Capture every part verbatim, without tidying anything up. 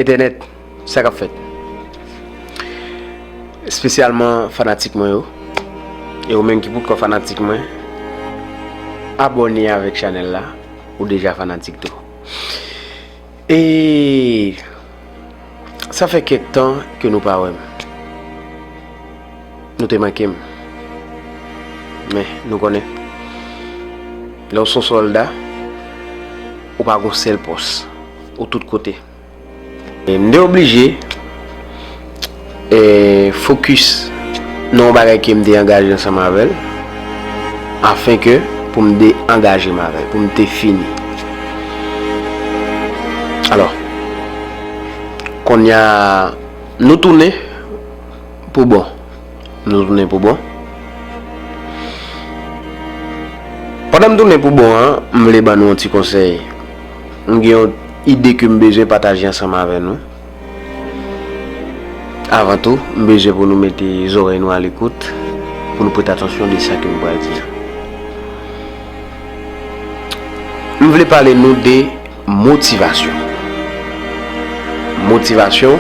Entènèt, sa k ap fèt? Espesyalman fanatik mwen yo. E ou menm ki poutko fanatik mwen, abòne avèk chanèl la. Ou deja fanatik tou. E sa fè kèk tan ke nou pa wè m. Nou te manke m. Men, nou konnen. Lè w se yon sòlda, ou pa gon sèl pòs. Ou tout kote. E m te oblije, e, fokis nan yon bagay ke m te angaje ansanm avè l, afenke pou m deangaje m avè l, pou m te fini. Alò, kounye a, nou tounen pou bon. Nou tounen pou bon. Pandan m tounen pou bon an, m vle ban nou yon ti konsèy. M gen yon ide ke m bezwen pataje ansanm avè nou. Avan tou, m bezwen pou nou mete zòrèy nou alekout, pou nou prete atansyon de sa ke m pral di a. M vle pale nou de motivasyon. Motivasyon,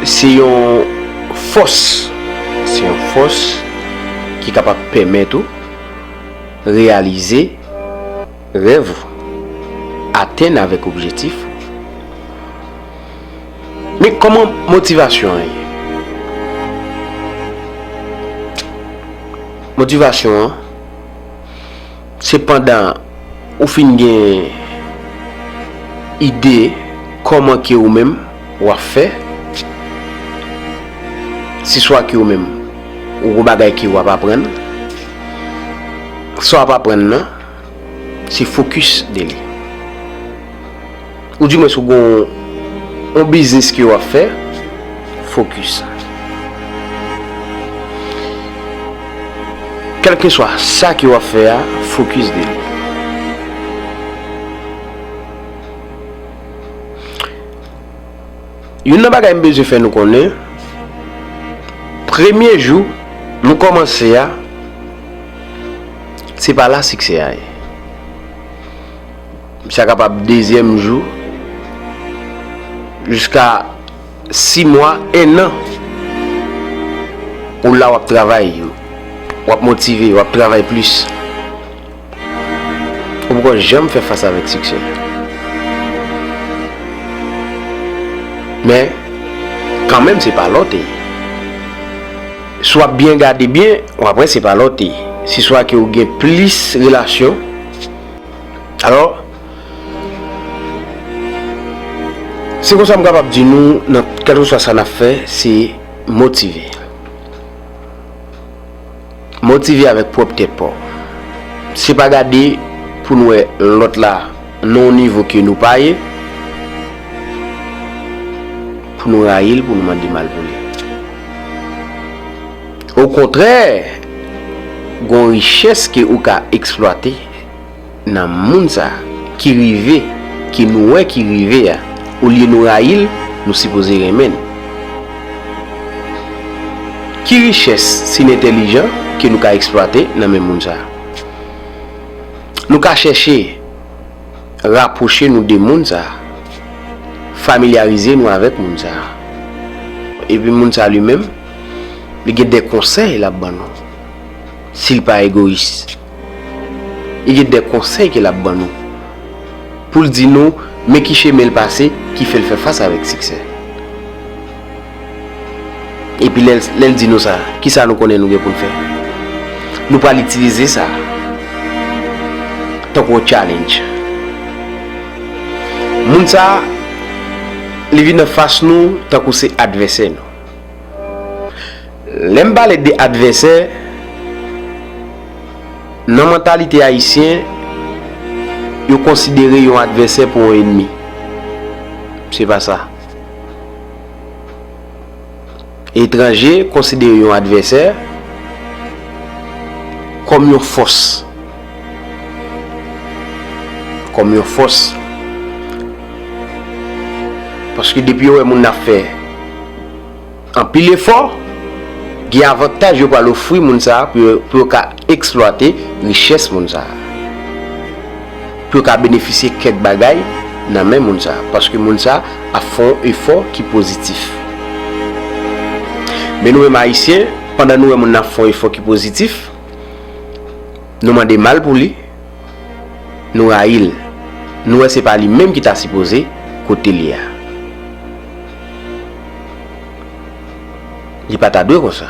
se yon fòs, se yon fòs ki kapab pèmèt ou reyalize rèv ou, atenn avèk objektif ou. Men kòman motivasyon an ye? Motivasyon an, se pandan ou fin gen ide kòman ke ou menm w ap fè, se swa ke ou menm ou gon bagay ke w ap aprann, sa w ap aprann nan, se fokis de li. Oudimwens ou gon yon biznis ke w ap fè, fokis. Kèlkeswa sa ke w ap fè a, fokis de li. Youn nan bagay m bezwen fè nou konnen, premye jou nou kòmanse a, se pa la siksè a ye. Sa kapab dezyèm jou, jiska sis mwa, en an, ou la w ap travay, w ap motive, w ap travay plis. Ou poko janm fè fas avèk siksè. Men, kanmenm, se pa la w te ye. Si w ap byen gade byen, w ap wè se pa la w te ye. Se swa ke ou gen plis relasyon. Alò, se konsa m kapab di nou, nan kèlkeswa sa n ap fè, se motive. Motive avèk pwòp tèt pa w. Se pa gade pou n wè lòt la nan yon nivo ke nou pa ye, pou nou rayi l, pou nou mande mal pou li. Okontrè, gon richès ke ou ka eksplwate nan moun sa ki rive, ke nou wè ki rive a, olye nou rayi l, nou sipoze renmen l. Ki richès, siy entèlijan ke nou ka eksplwate nan men moun sa? Nou ka chèche rapwoche nou de moun sa, familyarize nou avèk moun sa. Epi moun sa li menm, li gen de konsèy l ap ban nou. Si l pa egoyis, li gen de konsèy ke l ap ban nou. Pou l di nou, men ki chemen l pase, ki fè l fè fas avèk siksè. Epi lè l, lè l di nou sa, kisa nou konnen nou gen pou n fè? Nou pral itilize sa tankou yon challenge. Moun sa, li vin anfas nou tankou se advèsè nou. Lè m pale de advèsè, nan mantalite ayisyen, yo konsidere yon advèsè pou yon ènmi. Se pa sa. Etranje konsidere yon advèsè kòm yon fòs. Kòm yon fòs. Paske depi yo wè moun nan ap fè anpil efò, gen avantaj yo pral ofri moun sa a pou yo, pou yo ka eksplwate richès moun sa a. Pou yo ka benefisye kèk bagay nan men moun sa, paske moun sa ap fè yon efò ki pozitif. Men nou menm Ayisyen, pandan nou wè moun nan ap fè yon efò ki pozitif, nou mande mal pou li, nou rayi l. Nou wè se pa li menm ki ta sipoze kote l ye a. Li pa ta dwe konsa.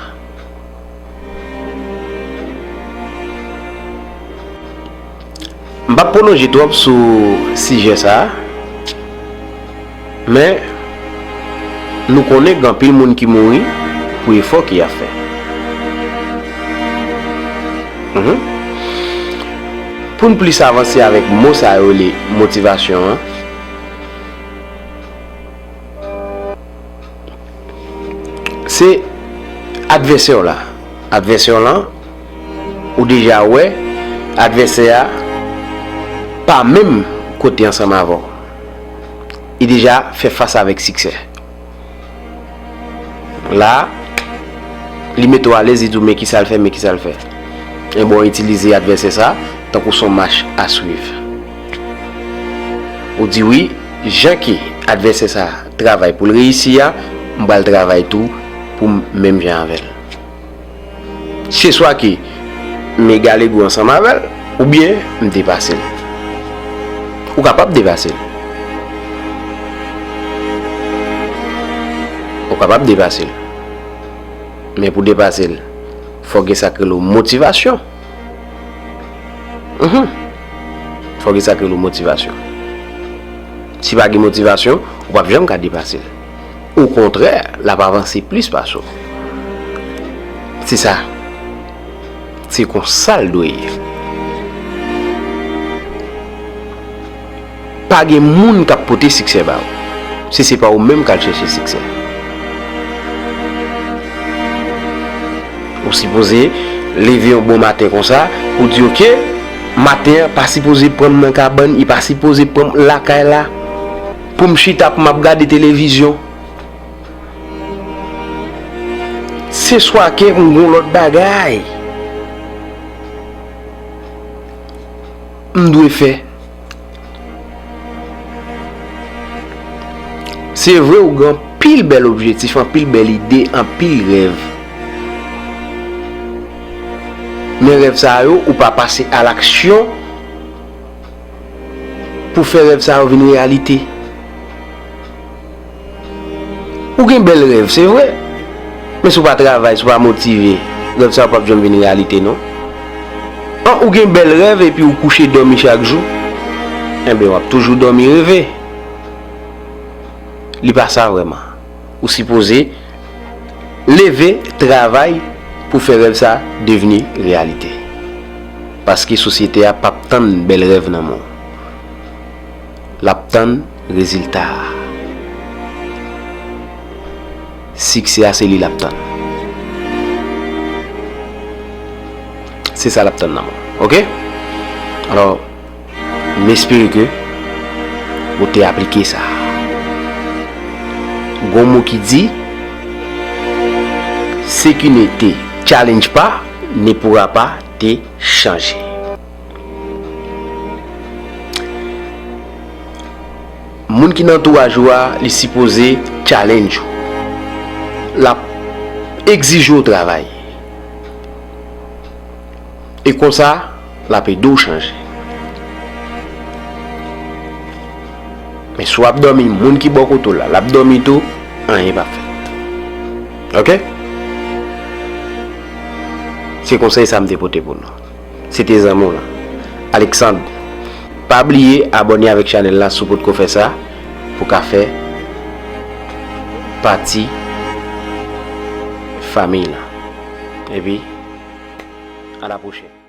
M p ap pwolonje twòp sou sijè sa a, men nou konnen gen anpil moun ki mouri pou efò ke y ap fè. Mhm. Pou n plis avanse avèk mo sa yo rele motivasyon an, se advèsè w la. Advèsè w lan, ou deja wè advèsè a pa menm kote ansanm avè w. Li deja fè fas avèk siksè. La, li mete w alèz, li di w men kisa l fè, men kisa l fè. Ebyen, w itilize advèsè sa tankou s on mach a swiv. Ou di wi, jan ke advèsè sa travay pou l reyisi a, m pral travay tou pou m menm jan avè l. Se swa ke m egale gwo ansanm avè l, oubyen m depase l. Ou kapab depase l. Ou kapab depase l. Men pou depase l, fòk gen sa k rele w motivasyon. Mhm. Fòk gen sa k rele w motivasyon. Si pa gen motivasyon, ou p ap janm ka depase l. Okontrè, l ap avanse plis pase w. Se sa. Se konsa l dwe ye. Pa gen moun k ap pote siksè ba ou, si se pa ou menm k al chèche siksè. Ou sipoze leve yon bon maten konsa, ou di, oke, maten an pa sipoze pran m nan kabann, li pa sipoze pran m lakay la, pou m chita, pou m ap gade televizyon. Se swa ke m gon lòt bagay m dwe fè. Se vre, ou gen anpil bèl objektif, anpil bèl ide, anpil rèv. Men rèv sa yo, ou pa pase alaksyon pou fè rèv sa yo vin reyalite. Ou gen bèl rèv, se vre. Men si w pa travay, si w pa motive, rèv sa yo p ap janm vin reyalite, non. An, ou gen bèl rèv epi ou kouche dòmi chak jou, enben, w ap toujou dòmi reve. Li pa sa vrèman. Ou sipoze leve, travay pou fè rèv sa devni reyalite. Paske sosyete a p ap tann bèl rèv nan men w. L ap tann rezilta a. Siksè a, se li l ap tann. Se sa l ap tann nan men w. Oke? Alò, m espere ke ou te aplike sa. Gon mo ki di, ce qui ne te challenge pas ne pourra pas te changer. Moun ki nan antouraj ou a, li sipoze challenge ou. L ap egzije w travay. E konsa, l ap ede w chanje. Men si w ap dòmi, moun ki bò kote w la, l ap dòmi tou, anyen p ap fèt. Oke? Se konsèy sa m te pote pou nou. Se te zanmi w lan, Alexandre. Pa bliye abòne avèk chanèl la si w potko fè sa, pou w ka fè pati fanmi lan. Epi, a la pwochèn.